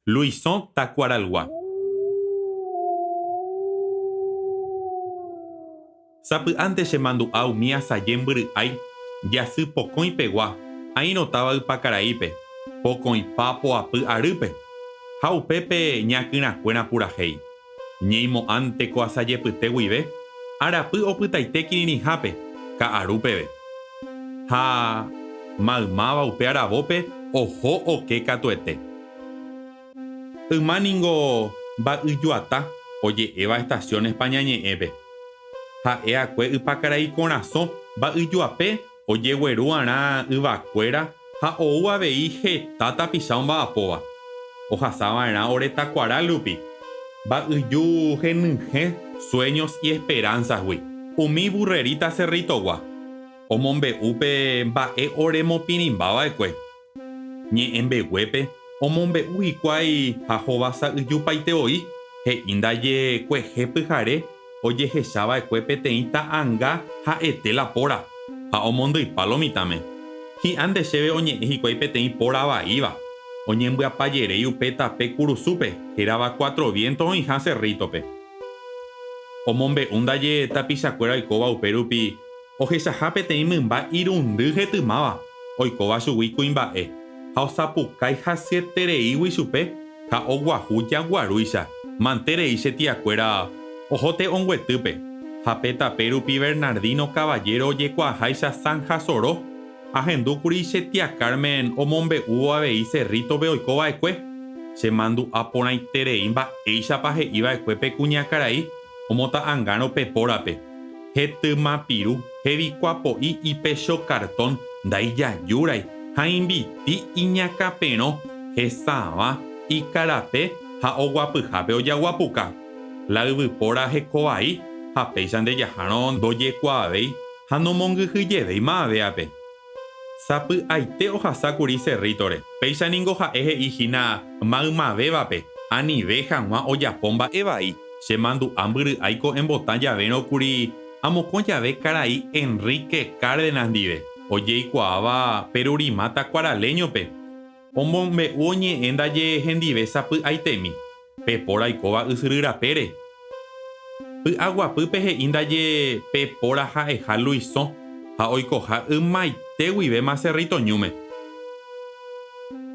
Luisõ Takuaralgua. Sapy'ánte che mandu'a umi asaje mbyry'ái jasy pokõi pegua aĩrõ táva Ypakaraípe, pokõipa poapy arýpe, ha upépe ñakyrãkuéra purahéi. Ñeimo'ãnte ko asajepyte guive, arapy opytaite kirirĩhápe, ka'aru peve. Ha maymáva upe aravópe oho oke katuete. Yma ningo mba'yjuata oje'éva estación España ñe'ẽpe. Ha'e akue Ypakarai korasõ mba'yjuape ojegueru arã yvakuéra ha ou avei heta tapicha omba'apóva. Ohasa va'erã ore takuara rupi, mba'yju henyhẽ sueños y esperanzas-gui. Umi burrerita Cerrito-gua omombe'u pe mba'e oremopirĩmba va'ekue. Ñe'ẽ mbeguépe omombe'u hikuái ha hovasa'yjupaite voi, he'i ndaje kuehe pyhare ojehecha va'ekue peteĩ ta'anga ha'ete la póra, ha omondyipa lo mitãme. Hi'ã nde chéve oñe'ẽ hikuái peteĩ póra vaíva, oñembyapajeréi upe tape kurusúpe hérava Cuatro Vientos oĩha Cerrito-pe. Omombe'u ndaje tapichakuéra oikóva upe rupi Ohechaha peteĩ mymba irundy hetymáva oikóva chugui kuimba'e, ha osapukái hasyetereígui chupe ha oguahu jaguarúicha, manterei che tiakuéra oho te'õnguetýpe, ha pe tape rupi Bernardino Caballero ojekuaaháicha Zanja Soro, ahendúkuri che tia Carmen omombe'úvo avei Cerrito-pe oikova'ekue, che mandu'a porãiterei mba'éichapa he'iva'ekue pe kuñakarai omota'angárõ pe pórape. Hetyma piru, hevikuapo'i ipecho cartón ndaijajúrai ha imbiti iñakãperõ, hesavã, ikarape ha oguapyhápe ojaguapuka. La yvypóra hekovai ha péicha ndejahárõ ndojekuaavéi ha nomongyhyjevéi maavéape. Sapy'aite ohasa kuri Cerrito-re. Péicha ningo ha'e he'i hína maymavévape anive hag̃ua ojapo mba'e vai. Che mandu'a mbyry'ái ko'ẽmbota javérõ kuri amokõ jave karai Enrique Cárdenas ndive, ojeikuaáva Perurima Tacuaraleño-pe. Omombe'u oñe'ẽ ndaje hendive sapy'aitemi, pe póra oikóva ysyry rapére. Py'aguapýpe he'i ndaje pe póra ha'eha Luisõ ha oikoha ymaite guivéma Cerrito ñúme.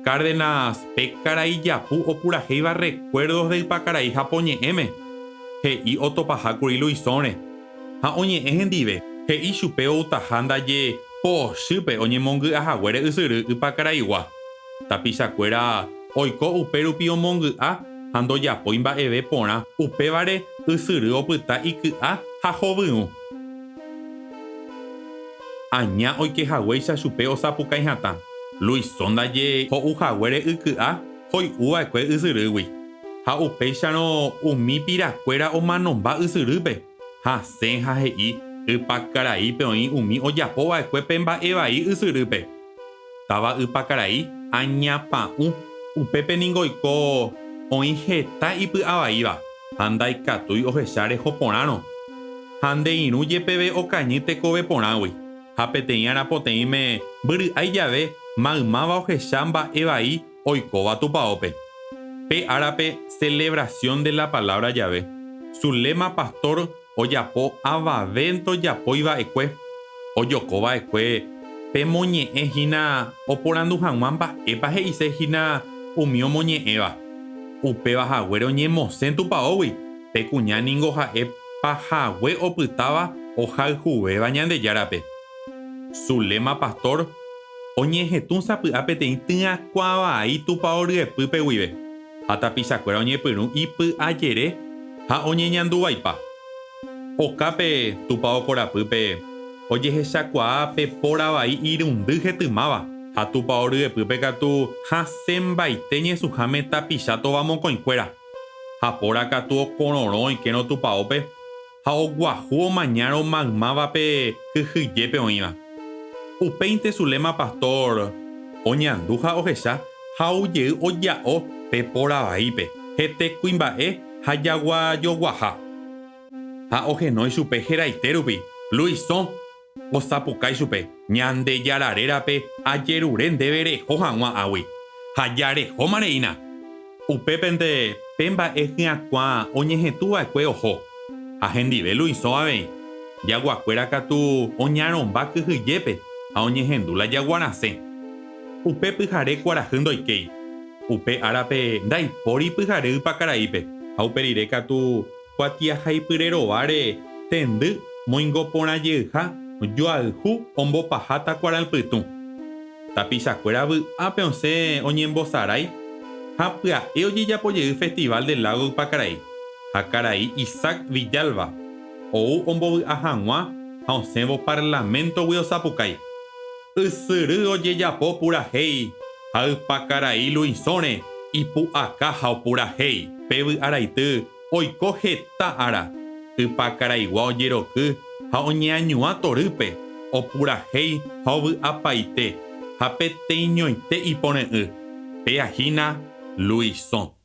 Cárdenas pe karai japu opurahéiva Recuerdos de Ypakarai Japoñe'ẽme, he'i otopaha kuri Luisõre, ha oñe'ẽ hendive, he'i chupe outaha ndaje pochýpe oñemongy'a haguére ysyry Ypakaraigua. Tapichakuéra oiko upe rupi omongy'a ha ndojapói mba'eve porã, upévare ysyry opyta iky'a ha hovyũ. Aña oike haguéicha chupe osapukái hatã. Luisõ ndaje ho'u haguére yky'a hoy'u va'ekue ysyrýgui. Ha upéicharõ umi pirakuéra omanomba ysyrýpe, hasẽ ha he'i Ypakaraípe oĩ umi ojapo va'ekue pe mba'e vai ysyrýpe. Táva Ypakarai aña pa'ũ, upépe ningo oiko oĩ heta ipy'avaíva ha ndaikatúi ohecha reho porãrõ. Ha nde irũ jepeve okañy tekove porãgui, ha peteĩ arapoteĩme mbyry'ái jave maymáva ohecha mba'e vai oikóva tupaópe. Pe árape celebración de la palabra jave, Zulema pastor ojapo avave ndojapói va'ekue, ojoko va'ekue pe moñe'ẽ hína oporandu hag̃ua mba'épa he'ise hína umi omoñe'ẽva. Upéva haguére oñemosẽ tupaógui, pe kuña ningo ha'e pahague opytáva ohayhuvéva Ñandejárape. Zulema pastor oñehetũ sapy'a peteĩ tyakuã vai tupao ryepýpe guive, ha tapichakuéra oñepyrũ ipy'ajere ha oñeñanduvaipa. Okápe tupao korapýpe ojehechakuaa pe póra vai irundy hetymáva, ha tupao ryepýpe katu hasẽmbaite ñesũháme tapicha tova mokõikuéra. Ha póra katu okororõ oikérõ tupaópe ha oguahu omañárõ maymávape kyhyjépe oĩva. Upéinte Zulema pastor oñandu ha ohecha ha ou jey oja'o pe póra vaípe, hete kuimba'e ha jagua joguaha. Ha ohenói chupe heraite rupi, Luisõ! Osapukái chupe, Ñandejára rérape ajerure ndéve reho hag̃ua águi. Ha jarehóma reína! Upépente pe mba'e hyakuã oñehetũ va'ekue oho, ha hendive Luisõ avei. Jaguakuéra katu oñarõmba kyhyjépe ha oñehendu la jagua rasẽ. Upe pyhare kuarahy ndoikéi. Upe árape ndaipóri pyhare Ypakaraípe, ha upe rire katu kuatiahaipyre rováre tendy moingo porã jeyha joayhu ombopaháta kuaraypytũ. Tapichakuéra vy'ápe osẽ oñembosarái ha pya'e ojejapo jey Festival del Lago Ypakarai ha karai Isaac Villalba ou ombovy'a hag̃ua ha osẽvo Parlamento-gui osapukái, Ysyry ojejapo purahéi ha Ypakarai Luisõre ipu'aka ha opurahéi. Pe vy'araity oiko heta ára, Ypakaraigua ojeroky ha oñeañuã torýpe, opurahéi ha ovy'apaite, ha peteĩñoite ipore'ỹ. Péa hína Luisõ.